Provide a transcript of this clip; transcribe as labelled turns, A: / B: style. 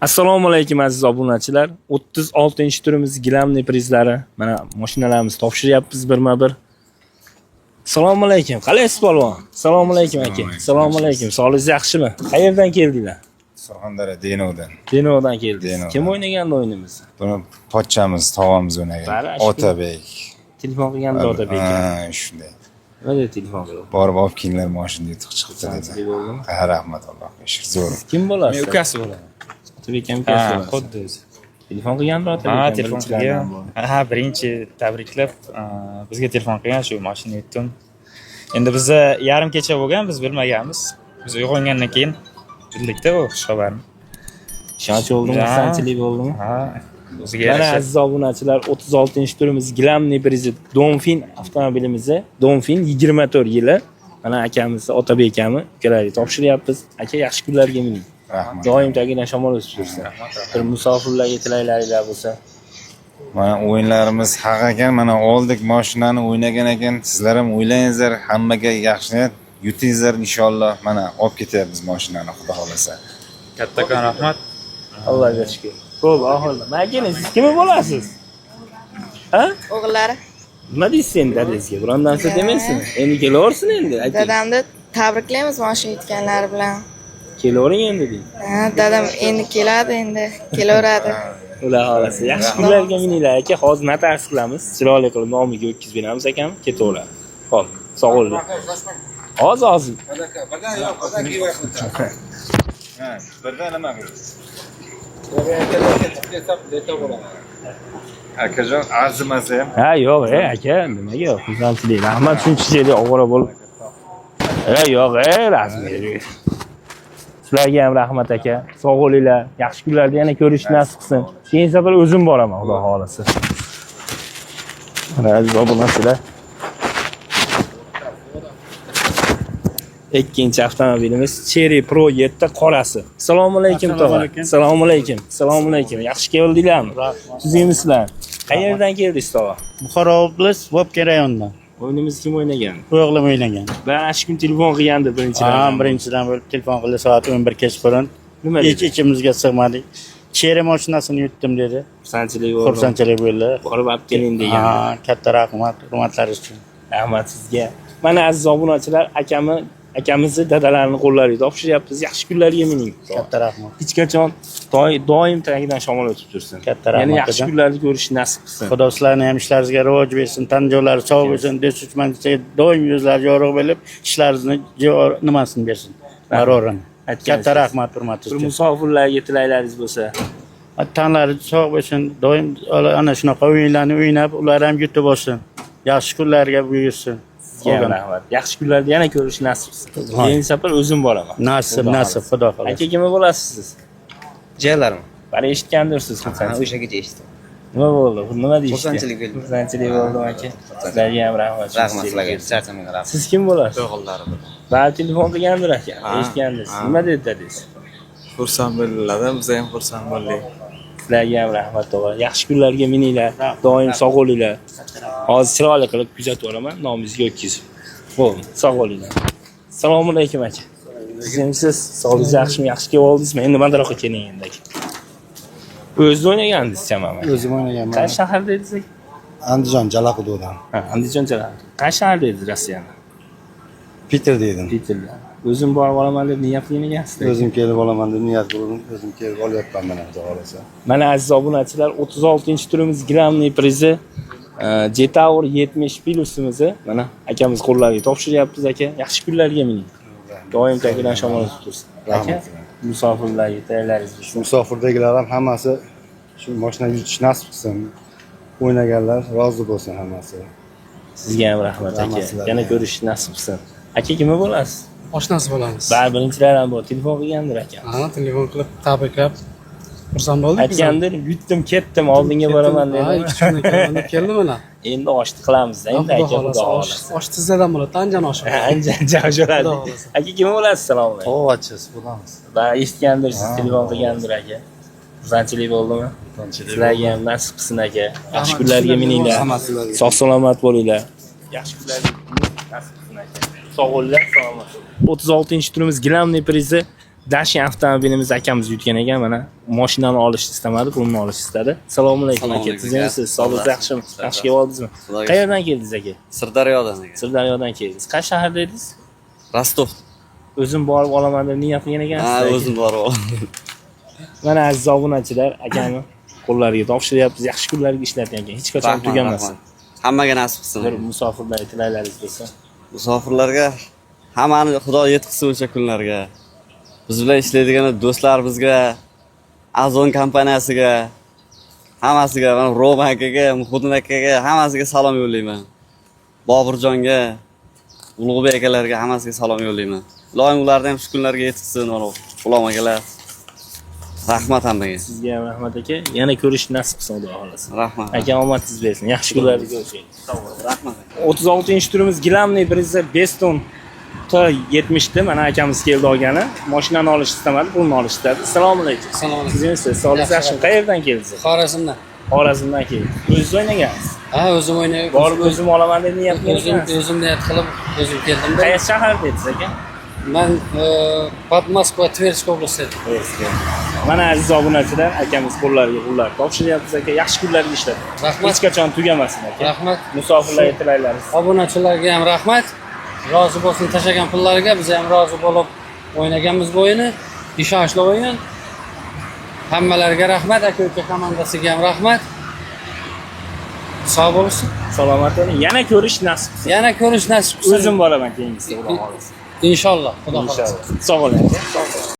A: Assalomu alaykum, aziz obunachilar. 36-turimiz gilamli prizlari. Mana mashinalarimizni topshiryapmiz birma-bir. Assalomu alaykum. Qalaysiz, polvon? Assalomu alaykum, aka. Assalomu alaykum. Sog'ligingiz yaxshimi? Qayerdan keldinglar?
B: Surxondaryo, Denovdan.
A: Denovdan keldingiz.
B: Denovdan.
A: Kim o'ynagandi o'yinimizni?
B: Buni pochchamiz, tog'amiz o'ynagan.
A: Bari
B: Otabek.
A: Telefon qilgandi Otabek.
B: Ha, shunday.
A: Nima dedi telefon qilib?
B: Borib olib kelinglar, mashina yutuq chiqibdi dedi.
A: Xursandchilik bo'ldimi?
B: Ha, rahmat, Allohga shukur, zo'r.
A: Kim bo'lasiz?
C: Men ukasi bo'laman.
A: Otabek ham ukasi
C: Ha,
A: bo'lasiz.
C: xuddi o'zi.
A: Telefon qilgandi Otabek.
C: Ha,
A: ham,
C: telefon
A: birinchilardan
C: qilgan.
A: bo'ldi.
C: Ha, birinchi tabriklab, bizga telefon qilgan, shu mashina yutdim. Endi biza yarim kecha bo'lgan, biz bilmaganmiz. Biz uyg'ongandan keyin bildikda bu xushxabarni.
A: Ishonch bo'ldimi?
C: Ha.
A: Xursandchilik bo'ldimi?
C: Ha, o'ziga
A: Mana,
C: yarasha.
A: aziz obunachilar, 36-turimiz gilamli prizi Donfin avtomobilimizni, Donfin 24 yili. Mana akamiz Otabek akami ukalarga topshiryapmiz. Aka, yaxshi kunlarga mining.
B: Rahmat.
A: Doim tagidan shamol o'sib tursin. Bir musofirlarga tilaklaringlar bo'lsa.
B: Mana o'yinlarimiz haq ekan, mana oldik mashinani, o'ynagan ekan. Sizlar ham o'ylangizlar, hammaga yaxshi niyat, yutingizlar inshaalloh. Mana olib ketyapmiz mashinani, xudo xolasa.
C: Kattakon rahmat.
A: Allohga shukur. Xo'p, oxirida. Mana keling, siz kimi bo'lasiz? Ha?
D: O'g'illari.
A: Nima deysiz endi dadangizga? Biron narsa demaysizmi? Endi kelaversin endi. Ayting.
D: Dadamni tabriklaymiz mashina yutganlari bilan.
A: Kelavering endi deng.
D: Ha, dadam endi keladi, endi kelaveradi.
A: Xudo xolasa. Yaxshi kunlarga mininglar, aka. Hozir notarius qilamiz. Chiroyli qilib nomiga o'tkazib beramiz akam, ketaveradi. Xo'p, sog' bo'linglar. Hozir, hozir.
B: Ha, birdan nima qilamiz? Akajon, arzimasa ham.
A: Ha, yo'q, aka, nimaga? Xursandchilik. Rahmat, shuncha yerda ovora bo'lib. Yo'q, rahmat. Sizlarga ham rahmat, aka. Sog' bo'linglar. Yaxshi kunlarda yana ko'rish nasib qilsin. Keyin safar o'zim boraman, xudo xolasa. Mana, aziz obunachilar. Ikkinchi avtomobilimiz Chery Pro 7 qorasi. Assalomu alaykum, tog'a. Assalomu alaykum. Assalomu alaykum. Yaxshi keldinglarmi? Tuzukmisizlar? Qayerdan keldingiz, tog'a?
E: Buxoro oblast, Vobkent rayonidan.
A: O'yinimiz kim o'ynagan?
E: O'g'lim o'ynagan.
A: Va shu kun telefon qilgandi birinchilardan.
E: Ha, birinchidan bo'lib telefon qildi soat 11 kechqurun.
A: Nima
E: Hech
A: dedi?
E: ichimizga sig'madik. Chery mashinasini yutdim dedi.
A: Xursandchilik bo'ldi.
E: Xursandchilik bo'ldi.
A: Borib olib keling degan.
E: Ha, katta rahmat hurmatlaringiz uchun.
A: Rahmat sizga. Mana, aziz obunachilar, akami akamizni dadalarini qo'llariga topshiryapmiz. Yaxshi kunlarga mining.
E: Katta rahmat.
A: Hech qachon doim tagidan shamol o'tib tursin.
E: Katta rahmat,
A: Yana yaxshi
E: akam.
A: kunlarni ko'rish nasib qilsin.
E: Xudo sizlarni ham ishlaringizga rivoj bersin, tan jonlari sog' bo'lsin, do'st dushmanchiga doim yuzlari yorug' bo'lib, ishlaringizni nimasini bersin. Barorini.
A: Aytganingiz
E: Katta
A: kelsin.
E: rahmat hurmatingiz
A: Bir
E: uchun.
A: musofirlarga tilaklaringiz bo'lsa.
E: Tanlari sog' bo'lsin, doim ana shunaqa o'yinlarni o'ynab, ular ham yutib olsin. Yaxshi kunlarga buyursin.
A: Sizga ham rahmat. Yaxshi kunlarda yana ko'rish nasib qilsin. Keyingi safar o'zim boraman.
E: Nasib,
A: Xudo
E: nasib,
A: xohlasa.
E: xudo xohlasa.
A: Aka, kim bo'lasiz siz?
F: Jiyanlarim.
A: Bari eshitgandirsiz
F: Ha,
A: xursandchilik.
F: o'sha kecha eshitdim.
A: Nima bo'ldi? Nima deyishdi?
F: Xursandchilik bo'ldi.
A: Xursandchilik bo'ldi, aka. Sizlarga ham rahmat.
F: Rahmat sizlarga. Charchamanglar, rahmat.
A: Siz kim bo'lasiz?
F: O'g'illarim.
A: Bari telefon qilgandir aka.
F: Ha,
A: Eshitgandirsiz.
F: ha.
A: Nima dedi dadangiz?
G: Xursand bo'ldilar, biz ham xursand bo'ldik.
A: Sizlarga ham rahmat, tog'a. Yaxshi kunlarga mininglar. Doim sog' bo'linglar. Hozir chiroyli qilib kuzatib yuboraman, nomingizga o'tkazib. Bo'ldi, sog' bo'linglar. Assalomu alaykum, aka. Siz kimsiz? Sog'ligingiz yaxshimi? Yaxshi kelib oldingizmi? Endi mandaroqqa keling endi, aka. O'zingiz o'ynagandingiz chamam, aka.
H: O'zim o'ynaganman.
A: Qaysi shaharda edingiz, aka?
H: Andijon Jalaquduqdan.
A: Ha, Andijon Jalal. Qaysi shaharda edingiz Rossiyani?
H: Peter dedim.
A: Piterda. O'zim borib olaman deb niyat qilgan ekansizda.
H: O'zim kelib olaman deb niyat qildim. O'zim kelib olyapman mana, xudo xohlasa.
A: Mana, aziz obunachilar, 36-turimiz gilamli prizi Jetour 70 plusimizni mana akamiz qo'llariga topshiryapmiz, aka. Yaxshi kunlarga mining. Doim tagidan shamol o'tib tursin. Aka,
H: Rahmat.
A: musofirlarga tilaklaringiz bo'lsin.
H: Musofirdagilar ham hammasi shu mashina yutish nasib qilsin. O'ynaganlar rozi bo'lsin hammasi.
A: Sizga ham rahmat, aka.
H: Rahmat sizlarga.
A: Yana ko'rish nasib qilsin. Aka, kim bo'lasiz?
I: Oshnasi bo'lamiz.
A: Bari birinchilardan bo'lib telefon qilgandir aka.
I: Ha, telefon qilib tabriklab xursand bo'ldik biz ham.
A: Aytgandir, yutdim, ketdim, oldinga boraman
I: Ha,
A: dedi.
I: 2 kundan keyin deb keldi mana.
A: Endi oshni qilamiz endi,
I: Xudo
A: aka, xudo
I: xohlasa osh,
A: xohlasa.
I: osh tizzadan bo'ladi, anjan oshi.
A: Ancha ancha oshiradi.
I: Xudo xohlasa.
A: Aka, kim bo'lasiz? Assalomu alaykum.
G: Tog'achisiz bo'lamiz.
A: Va eshitgandirsiz, telefon qilgandir aka. Xursandchilik bo'ldimi? Sizlarga ham nasib qilsin, aka. Yaxshi kunlarga mininglar. Sog' salomat bo'linglar. Yaxshi kunlarga nasib qilsin, aka. Sog' bo'linglar, salomat. 36-turimiz gilamli prizi Dashi avtomobilimiz akamiz yutgan ekan, mana mashinani olishni istamadi, pulni olishni istadi. Assalomu alaykum
F: Assalomu
A: aka.
F: alaykum.
A: Tuzukmisiz? Sog'ligingiz yaxshimi? Yaxshi kelib oldingizmi?
F: Xudoga
A: Qayerdan keldingiz aka?
F: Sirdaryodan aka.
A: Sirdaryodan keldingiz. Qaysi shaharda edingiz?
F: Rostov.
A: O'zim borib olaman deb niyat qilgan ekansiz.
F: Ha,
A: aka.
F: o'zim borib oldim.
A: Mana aziz obunachilar, akani qo'llariga topshiryapmiz. Yaxshi kunlarga ishlatgan ekan. Hech qachon
F: Rahmat,
A: tugamas.
F: rahmat. Hammaga nasib qilsin.
A: Bir musofirlarga tilaklaringiz bo'lsa.
F: Musofirlarga hammani Xudo yetkazsin o'sha kunlarga. Biz bilan ishlaydigan do'stlarimizga, Azon kompaniyasiga, hammasiga, mana Roma akaga, Muhiddin akaga hammasiga salom yo'llayman. Boburjonga, Ulug'bek akalarga hammasiga salom yo'llayman. Iloyim ularni ham shu kunlarga yetkazsin, mana G'ulom akalar. Rahmat hammaga.
A: Sizga ham rahmat aka. Yana ko'rish nasib qilsin, Xudo xohlasa.
F: Rahmat.
A: Aka, omadingiz bersin. Yaxshi kunlarda ko'rishaylik.
F: Rahmat.
A: 36-turimiz gilamli Brezza Beston T70 da mana akamiz keldi olgani. Mashinani olish istamadi, pulni olish istadi. Assalomu alaykum.
I: Assalomu alaykum.
A: Siz sog'ligingiz yaxshimi? Qayerdan keldingiz?
I: Xorazmdan.
A: Xorazmdan keldik. O'zingiz o'ynagansiz?
I: Ha, o'zim o'ynayman.
A: Borib o'zim olaman deb niyat qilgan
I: O'zim
A: ekansiz.
I: o'zim niyat qilib o'zim keldim.
A: Qaysi shaharda edingiz aka?
I: Man под Moskva, Tversk области.
A: Mana aziz obunachilar, akamiz qo'llariga pullar topshiryapmiz aka. Yaxshi kunlarga ishlating.
I: Rahmat.
A: Hech qachon tugamasin aka.
I: Rahmat.
A: Musofirlarga tilaylarimiz.
I: Obunachilarga ham rahmat. Rozi bo'lsin tashlagan pullariga, biz ham rozi bo'lib o'ynaganmiz bu o'yinni. Ishonchli o'yin. Hammalariga rahmat, aka-uka komandasiga ham rahmat. Sog' bo'lsin.
A: Salomat bo'ling. Yana ko'rish nasib qilsin.
I: Yana ko'rish nasib qilsin.
A: O'zim boraman keyingisida, Xudo xohlasa.
I: Inshaalloh, Xudo xohlasa.
A: Inshaalloh. Sog' bo'ling aka.